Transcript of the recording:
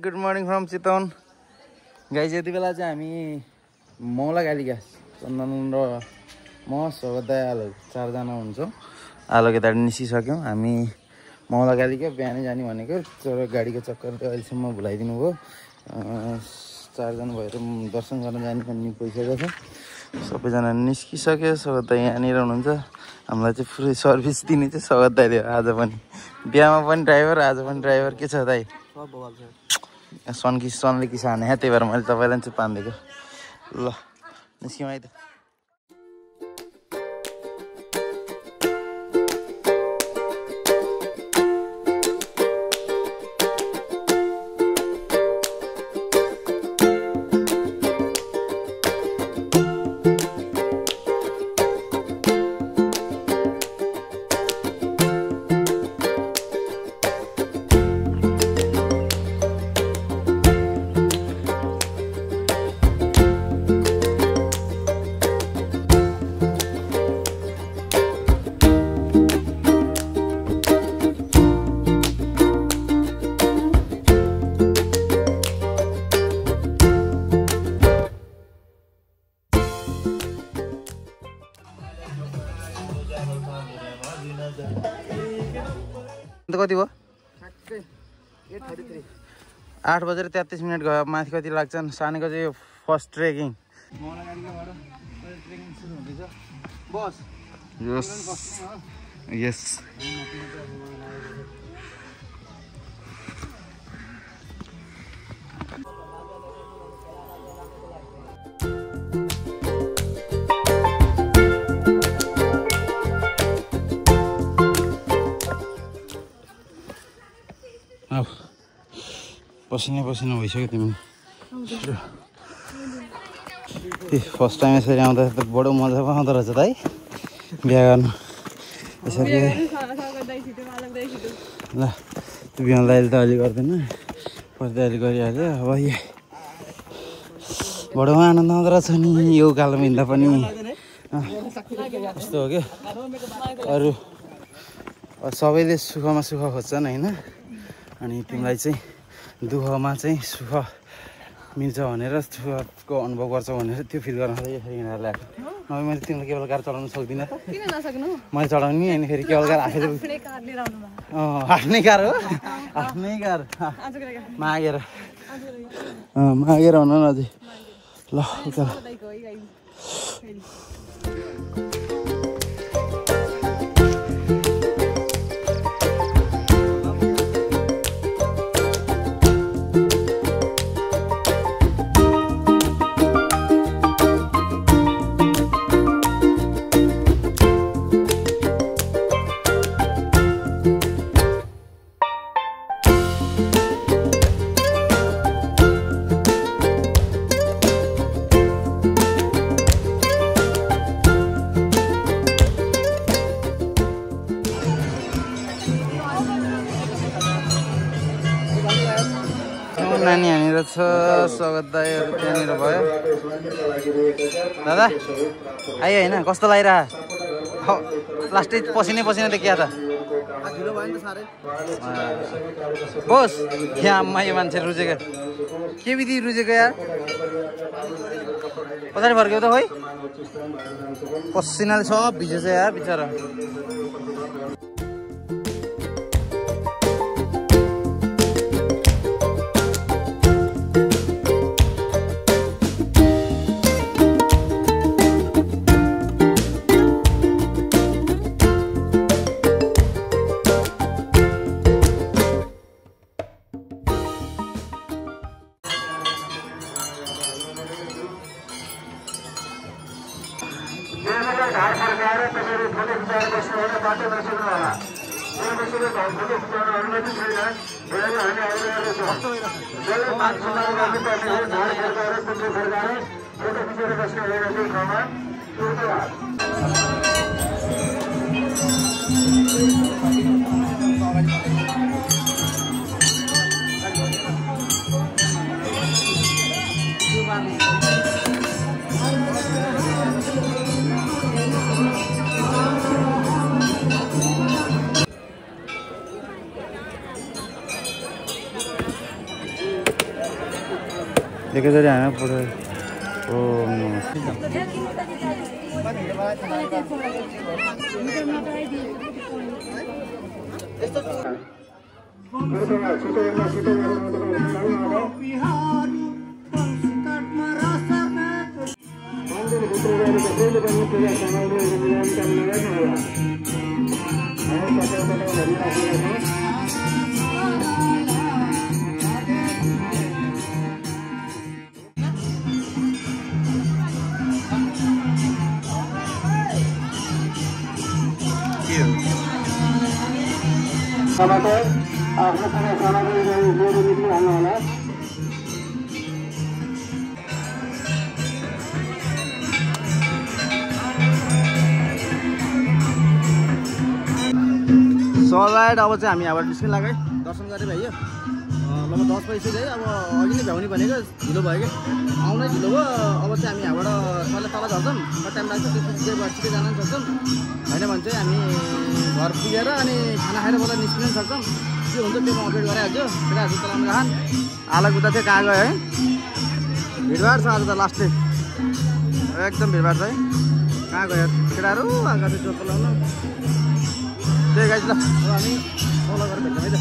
Good morning from Chitwan guys. यति बेला चाहिँ हामी मौला गालीका चन्दन र म स्वगतै आलो चारजना हुन्छौँ। आलो यताबाट निस्किसक्यौँ हामी मौला गालीका। बिहानै जाने भनेको तर गाडीको चक्कर त अहिलेसम्म भुलाइदिनु भयो। चारजना भएर दर्शन गर्न जाने भन्ने भइसकेको छ। सबैजना निस्किसक्यो। स्वगत दाइ यहाँनिर हुनुहुन्छ। हामीलाई चाहिँ फ्री सर्भिस दिने चाहिँ स्वगत दाइले आज पनि। बिहामा पनि ड्राइभर, आज पनि ड्राइभर। के छ दाइ? सनले किसाने त्यही भएर मैले तपाईँलाई चाहिँ पानिदिएको। ल निस्क्यौँ है त। कति भयो? 8 बजेर 33 मिनट गयो। माथि कति लाग्छन्? सानेको चाहिँ फर्स्ट ट्रेकिङ। बस यस पसिना भइसक्यो तिमी। फर्स्ट टाइम यसरी आउँदा त बडो मजा आउँदो रहेछ त है बिहा गर्नु यसरी। ल त्यो बिहान दाइले त अहिले गर्दैन, पछि अहिले गरिहाल्यो। अब बडो आनन्द आउँदो रहेछ नि यो उकालोमा हिँड्दा पनि। यस्तो हो क्या, अरू सबैले सुखमा सुख खोज्छन् होइन। अनि तिमीलाई चाहिँ दुःखमा चाहिँ सुख मिल्छ भनेर, सुखको अनुभव गर्छ भनेर त्यो फिल गर्न यसरी हिँडेर ल्याएको। नभए मैले तिमीलाई केवल कार चलाउनु सक्दिनँ त। मैले चलाउने अनि फेरि केवल कार आफै आफ्नै कार हो, आफ्नै कार मागेर हुन न अझै। ल उता नानी यहाँनिर छ। स्वागत दाइहरू त्यहाँनिर भयो। दादा आयो होइन? कस्तो लागिरह? लास्टै पसिना देखिया त। बोस यहाँ यो मान्छे रुजेको के विधि रुजेको यार? पछाडि फर्क्यौ त खोइ। पसिनाले सब भिजेछ यार बिचरा। एकैचोटि हामी पुरै ओ आफ्नो सामाग्री मेरो मिटिङ हाल्नु होला। सलराइट अब चाहिँ हामी यहाँबाट निस्किन लाग्यो है, दर्शन गरे भइयो। लगभग 10 बजीसक्यो है। अब अघि नै भ्याउने भनेको ढिलो भयो कि आउनै ढिलो भयो। अब चाहिँ हामी यहाँबाट तल झर्छौँ, कति टाइम लाग्छ त्यसपछि छिटै जान पनि सक्छौँ। होइन भने चाहिँ हामी घर पुगेर अनि खाना खाएर बोला निस्किन पनि सक्छौँ। के हुन्छ त्यो म अपडेट गराइहाल्छु। केटाहरू चलाउनु खान आला कुदा थियो कहाँ गयो है। भिडभाड छ आज त लास्ट डे, एकदम भिडभाड छ है। कहाँ गयो केटाहरू आएको थियो चोर चलाउनु। त्यही गाइज ल, अब हामी फलो गरेर भेट्छौँ है त।